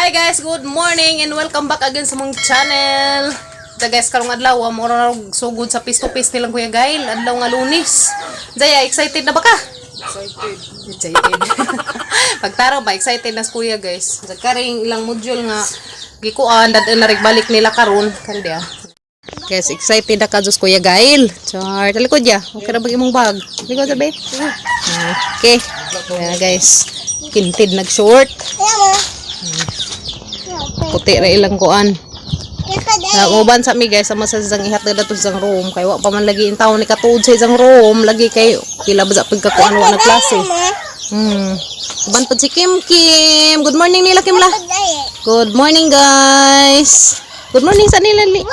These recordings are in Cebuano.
Hi guys, good morning and welcome back again sa mong channel. Da guys, karong adlaw mo ra sugod sa face to face nilang Kuya Gail, adlaw nga Lunes. Jaya, excited na ba ka? Excited. Excited. Pagtaraw ba, excited na si Kuya, guys. Karing ilang module nga gikuan, dadon na balik nila karon. Kari dia. Guys, excited na ka Diyos, Kuya Gail. Char, talikod ya. Okay ra ba imong bag? Likod sabi. Okay. Ayan guys. Kinted nag-short. Puti ra ilang kuan. Uban sa mi guys, sama sa isang ihatid dato sa isang room kay wa pa man lagi in taon ni katuod sa isang room, lagi kay pila ba sa pagkakuan wa nagklase. Uban pud si Kim Kim. Good morning nila, Kim la. Good morning, guys. Good morning sa nila li.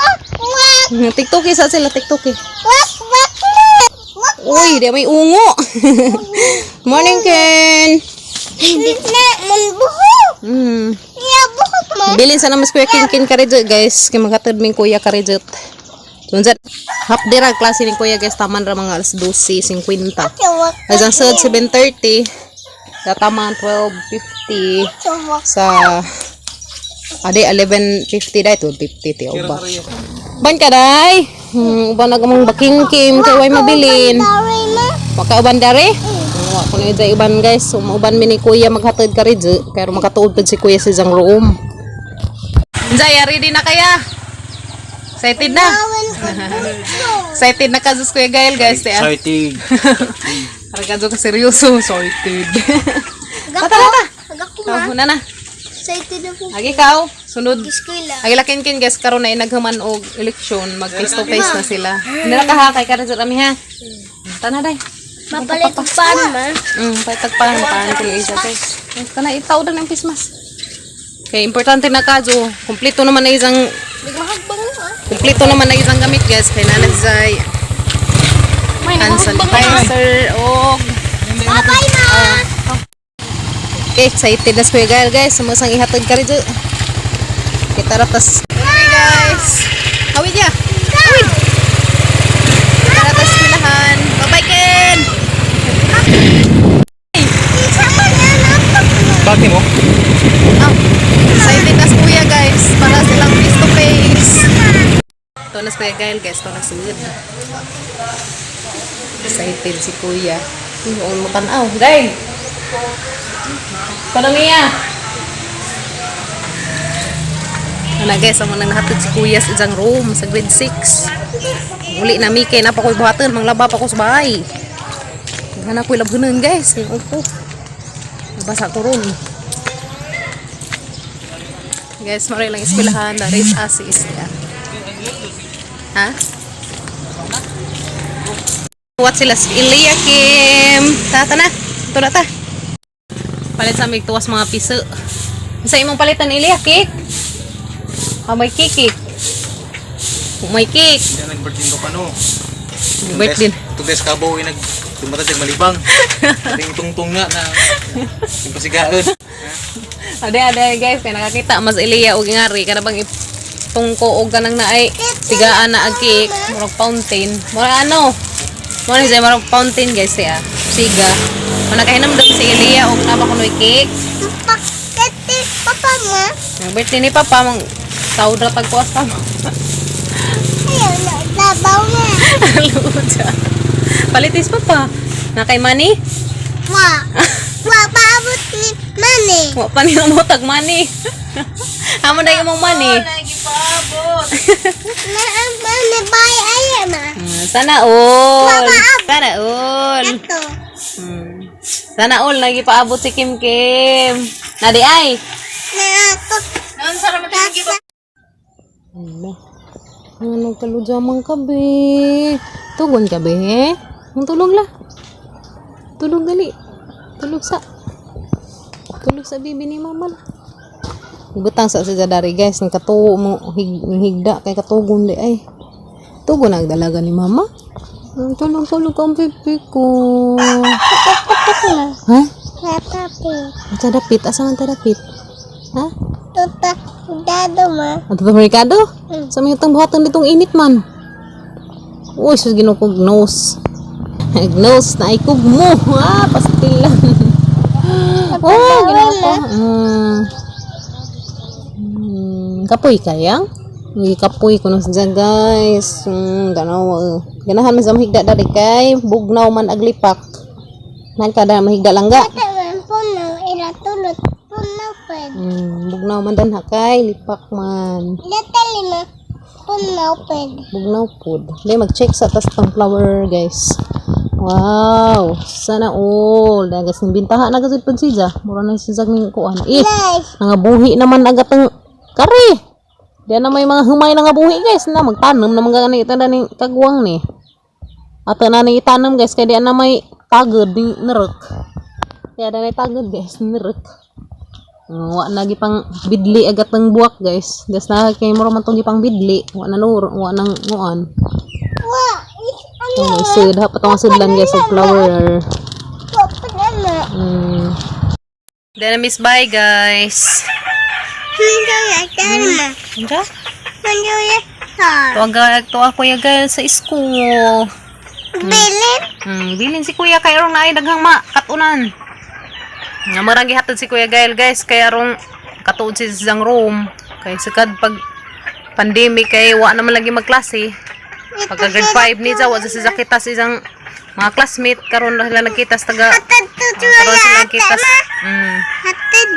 TikTok sa sila, TikTok eh. Uy, di may ungo. Morning, Ken. Bilin sa naman Kuya Kin Kin karidjot, guys. Kay maghatod ming Kuya karidjot. Tunzat half day ra klase ni Kuya, guys, taman ra mga alas 12:50. Ay ang sud 7:30. Tataman 12:50 sa ade 11:50 dai, 12:50 ti ba. Ban ka dai. Uban na gamong baking kim kay way mabilin. Waka uban dare? Wa ko na ijay uban, guys. So mauban mi ni Kuya maghatod karidyo pero makatuod pud si Kuya sa isang room. Jaya, ready na kaya? Excited na? Excited na ka Kuya Gail, guys. Ya. Excited. Parang ka ka seryoso. Excited. Tata, tata. Oh, na na. Excited ako. Agi ikaw, sunod. Eskwela. Agi lakin kin guys, karon na inaghuman og eleksyon, mag face to face na sila. Hindi na ka ha, kay karon sa kami ha. Tana day. Mapalit og pan ma. Pahitag pan, pan ko ni isa guys. Kana itaw na ng Christmas. Kay importante na ka jo, kumpleto naman na isang kumpleto naman na isang gamit, guys, kay nana zay hand sanitizer og Bye-bye, ma. Okay, excited na si Kuya Gael, guys. Sumusang ihatod ka rin. Kita ratas. Okay, guys. Hawid ya. Hawid. Kita ratas eskwelahan. Bye-bye, Ken. Bakit mo? Ah, excited na si Kuya, guys. Para silang face to face. Ito na si Kuya Gael, guys. Ito na sud. Excited si Kuya. Uy, ang matanaw. Gael! Paano niya? Ano guys, ang nang nahatod si Kuya sa isang room sa grade 6. Uli na mi kay na pa ko'y buhaton, manglaba pa ko sa bahay. Gana ko'y labhunon, guys. Yung upo. Nabasa ko ron. Guys, maray lang eskwelahan na race assist. Yeah. Ha? What sila si Elia Kim. Tata na. Ito na ta. Palit sa amig tuwas mga piso. Sa imong palitan, Elia, cake? Ah, may cake. May cake. Hindi nag-birthday ko pa no. Birthday. 2 days kabaw ay nag tumatad nag malibang. Ting tungtong nga na yung pasigaan. Ade ade guys, kay nakakita mas Elia og ngari kana bang itungko og kanang naay tigaan na ag cake, murag fountain. Murag ano? Murag siya murag fountain, guys, siya. Siga. Mo nakahinamdam si Elia og napa kunoy cake. Pakete papa ma. Ang birthday ni Papa mang tawd ra tagkuas pa mo. Ayaw na labaw na. Luja. Palitis Papa. Na kay money? Wa. Wa paabot ni mani. Wa pa niyo mo tag money. Amo na imong money. Na ang mani bay ay ma. Sana all. Sana all. Ato. Sana all lagi paabot si Kim Kim. Nadi ay. Na ato. Ano? Ano kaludyaman ka be? Tugon ka be? Ang tulog la. Tulog dali. Tulog sa. Tulog sa bibi ni mama la. Ibutang sa sa dari guys, ng katuo mo hig, higda kay katugon di ay. Tugon ang dalaga ni mama. Ang tulog tulog ang pipi ko. Ha? Natapi. Ang dapit, asa man ta dapit? Ha? Tuta dado ma. Ato pa merkado? Sa mga itong buhatan ditong init man. Uy, sus Ginoo ko nose. Nose na ikog mo. Ah, pastil lang. Oh, Ginoo ko. Kapoy kayang? Hindi kapoy kuno siya, guys. Ganaw. Ganahan man sa mahigda dali kay bugnaw man aglipak. Nagkada mahigda langga. Tawan puno ila tulot puno ped. Bugnaw man dan kay lipak man. Ila talima puno ped. Bugnaw pod. Dili mag-check sa tas tang flower, guys. Wow, sana all. Dagas ng bintaha na kasi pud siya. Mura na siya ning kuan. Eh, Guys, nangabuhi naman agat ang kare. Diyan na may mga humay na nga buhi, guys, na magtanom na mga gani ito na ning kagwang ni. Ato na ni itanom, guys, kay diyan na may tagod ni nerek. Kaya na may tagod, guys, nerek. Wa na gipang bidli agat ng buwak, guys. Gas na kay mura man tong gipang bidli, wa na nur, wa nang nguan. Wa is ano Oh, sud ha patong sudlan, guys, og flower. wa pud ano. Then miss bye, guys. Mundo ya talima. Unsa? Mundo ya sar. Tuwa tuwa kuya guys sa school. Bilin. Bilin si kuya kay arong naay daghang makatunan. Nga marang gihatod si Kuya Gael, guys, kay arong katuod si siyang room. Kay sakad pag pandemic kay wa naman lagi magklase. Pagka grade 5 ni siya, wa sa siya kita sa isang mga classmate karon na sila nagkita sa taga Hatad to karon sila ya nagkita ma. Hatad.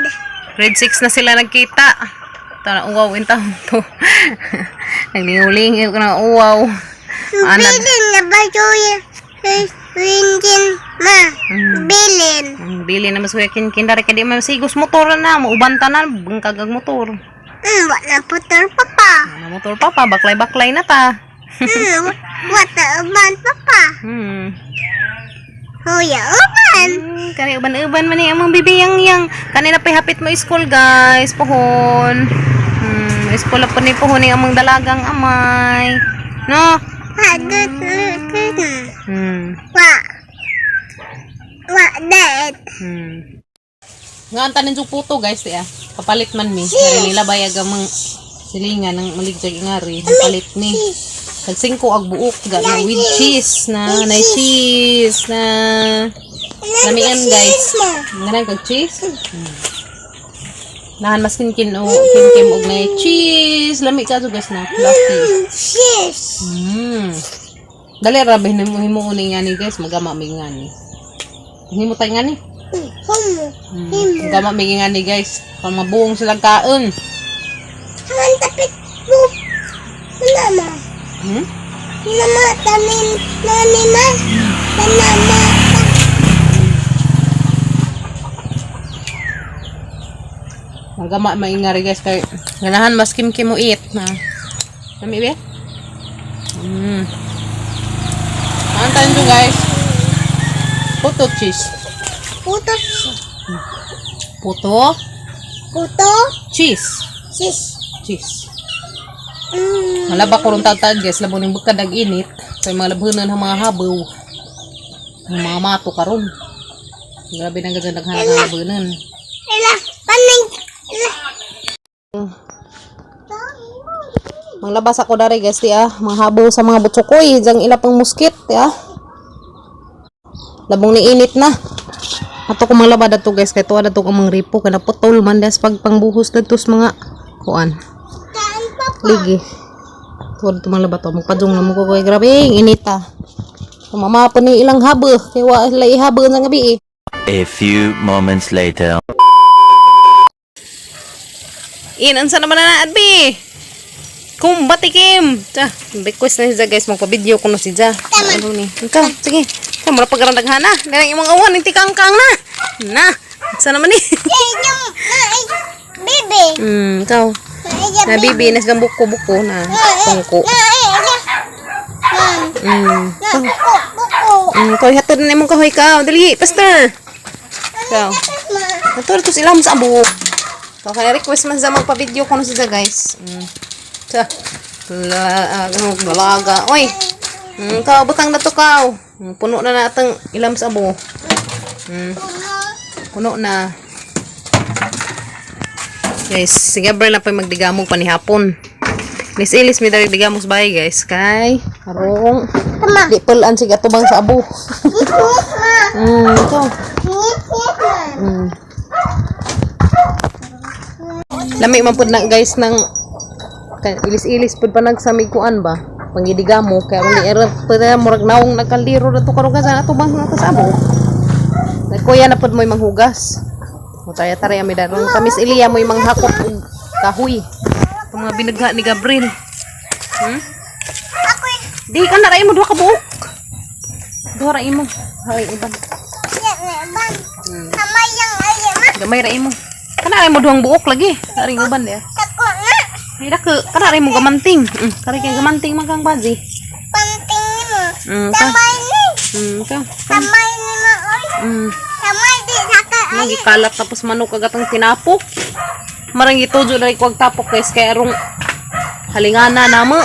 Grade 6 na sila nagkita. Tara, uwaw in taon to. Naglinguling ko na uwaw. Ana. Bilin na ba ya? Winjin ma. Bilin. Bili na mas kuya kin kindari kay di man sigos motor na mauban tanan bangkag ang motor. Wa na putol papa. Na motor pa pa baklay-baklay na ta. Wa ta uban papa. Hoya uban. Kani uban-uban man ni among bibiyang yang kanina pa hapit mo school, guys, pohon. School pa ni pohon ni among dalagang amay. No. Hadut lut. Wa. Wa det. Nga ang tanin yung puto, guys, ya. Kapalit man mi. Ngari nila bayag ang mga silingan ng maligjag ingari. Kapalit ni. Tag 5 ag buok ga na with cheese na na cheese na. Lamian, guys. Nga kag cheese. Nahan mas kinkin o kimkim og na cheese. Lami ka guys na fluffy. Cheese. Dali ra ba himo himo ni nga ni, guys, magama mi nga ni. Himo tay nga ni. Humo. Magama mi nga ni, guys. Pamabuong silang kaon. Haman tapit bu. Nama. Nama tanin nani ma. Nama. Magama maingari, guys, kay ganahan mas kimkim mo eat na. Lami be? Ang tayo, guys. Puto cheese. Puto. Puto Puto. cheese. Cheese. Cheese. Malaba ko ron tawag, guys, labo ning bukad ang init. Kay mga labhunan ang mga habaw. Ang mga mato karon. Grabe na ganda naghanap ng labunan. Ela paning. Ela. Manglabas ako dari, guys, di ah. Mga habaw sa mga butsukoy, diyang ila pang muskit, di ah. Labong ni init na. Ato ko manglaba dato, guys, kay tuwa dato ko mang ripo kana putol man des pag pangbuhos dato sa mga kuan. Kaan papa. Ligi. Tuwa dato manglaba to. Magpadung na mo ko kay grabe init ah. Mama pa ni ilang habo kay wa sila ihabo sa gabi eh. A few moments later. In, unsa naman na adbi? Kumbati kim. Ta, request na siya, guys, magpa-video ko na siya. Ano ni? Ikaw, sige. Ta, mura pag daghana. Dahil imong awan tikangkang na. Na. Unsa naman ni? Yung na bibi. Ikaw. Na iya Na bibi na silang buko-buko na tungko. Na iya. Na buko buko. Ikaw hatod na imong kahoy ka. Dali, pastor. Ikaw. Ma. Ato to sila sa abo. So, kaya request man sa magpa-video ko na sila, guys. Sa la ano dalaga. Oy. Kaw butang na to kaw. Puno na natang ilam sa abo. Puno na. Guys, si Gabriel na pa magdigamog pa ni hapon. Miss Ilis mi dali digamos bay, guys, kay karong Tama. di pulan sig atubang sa abo. Ma. Ikaw. Ma. Lami man pud na, guys, ng Ilis-ilis pud pa nagsamig kuan ba. Pangidigamo kay aron ni error pa murag naong nagkaldero dato karon ka sa atubang nga kasabo. Kuya na pud mo'y manghugas. O tayo tara ami darong kamis Eliya mo'y manghakot og kahoy. Itong mga binagha ni Gabriel. Di ka na ra mo duha ka buok. Duha ra imo. Hay uban. Yan, ban. Kamay yang ay ma. Gamay ra imo. Kana ra mo duhang buok lagi. Karing uban dia. Tako na. Ay dako, kana ra mo gamanting. Kari kay gamanting man kang bazi. Panting mo. Ka. Kamay ni. Ka. Kamay ni mo oy. Kamay di saka ay. Nagikalat tapos manok agatang tinapok. Marang itujo na ko tapok guys kay arong halingana namo.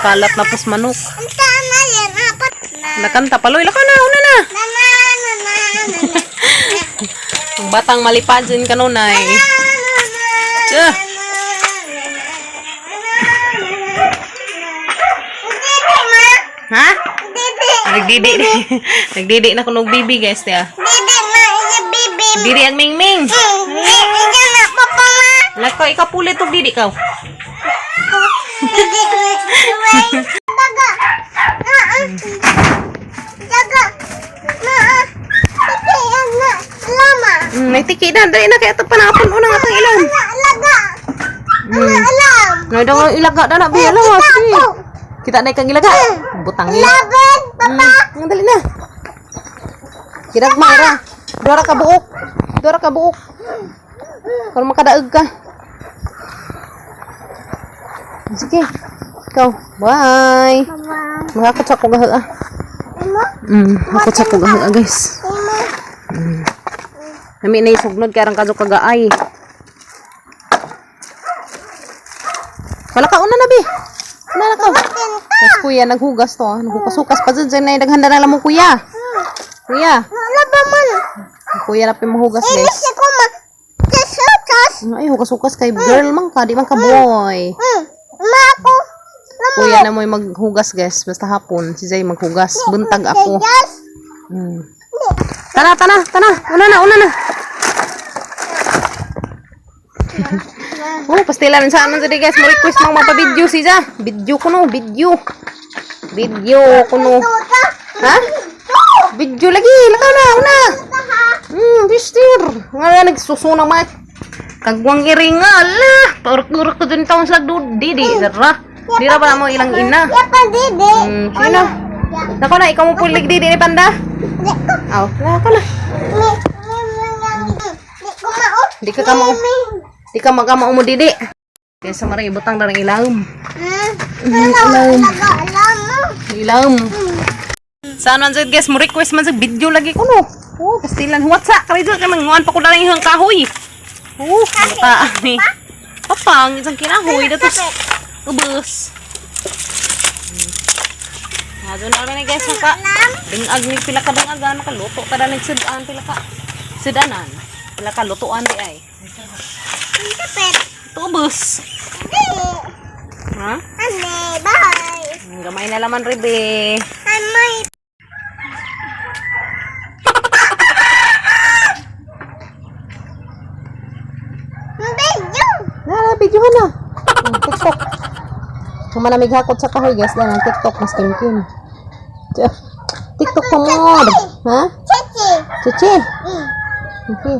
Kalat na pos manok. Unta na yan apat na. Nakanta paloy laka na una na. Na na na na na. Na. Ang batang malipadin kanunay. Tsa. Didi ma. Ha? Didi. Nagdidi. Nagdidi na kunog bibi guys tiya. Didi ma iya bibi. Didi ang mingming. Iya na papa ma. Lako ikaw pulit og didi kaw. Didi ma. Daga. Na. Daga. Na. Didi na. Lama. May tiki na dali na kay ato panapon una nga atong ilong. Laga. Alam. Ngay daw ilaga na na bi alam ah, sige. Kita na ikang ilaga. Butang ila. Laban papa. Dali na. Kirag ra. Duha ra ka buok. Duha ra ka buok. Karon makadaog ka. Sige. Ikaw. Bye. Mama. Mahakot sa ko gaha. Imo. Hakot sa ko gaha guys. Imo. Nami na isugnod kay arang kadto kagaay. Wala ka una na bi. Una na ka. Tapos kuya naghugas to. Ah. Naghugas-hugas pa dyan. Dyan na naghanda na lang mo kuya. Kuya. Wala ba man? Kuya na mahugas Ini guys. si kuma. Tas. Ay, hugas-hugas kay girl man ka, di man ka boy. Ma ako. Kuya na mo'y maghugas guys. Basta hapon, si Zay maghugas. Buntag ako. Yes. Tana, tana, tana. Una na, una na. Oh, pastilan sa aman sa guys. Mo request mang mapa-video si Ja. Video ko no, video. Video ko no. Ha? Video lagi. Lakaw na, una. Mister. Nga nagsusuna ma. Kagwang iringa, ala. Turok-turok ko dun taon sa dudi, di. Dara. Dira pa na mo ilang ina. Ya pa didi. Sino? Nako na, ikaw mo pulig di, di ni Panda. Di ko. Aw, nako na. Mi mi mi Di ko mao. Di ka kamao. Di ka makamao mo didi. Kaysa marang ibutang na ng ilawom. Alam. Alam mo. Ilawom. Saan man sad guys, mo request man sa video lagi ko no. Oh, pastilan huwat sa kay kay manguan pa ko na lang ihang kahoy. Oh, bata ni. Papang isang kinahoy dato. Ubus. Nga na rin guys naka dingag ni pila ka dingag nakaluto ta na nagsudan pila ka sudanan. Pila ka lutuan di ay. Kapit. Tubos. Di. Ha? Ane, bye. Gamay na laman ribe. Amay. Video. Na, videohan na. TikTok. Kung manamig hakot sa kahoy, guys, na TikTok, mas kim-kim. TikTok pa mo. Ha? Chichi. Chichi. Mm. Okay.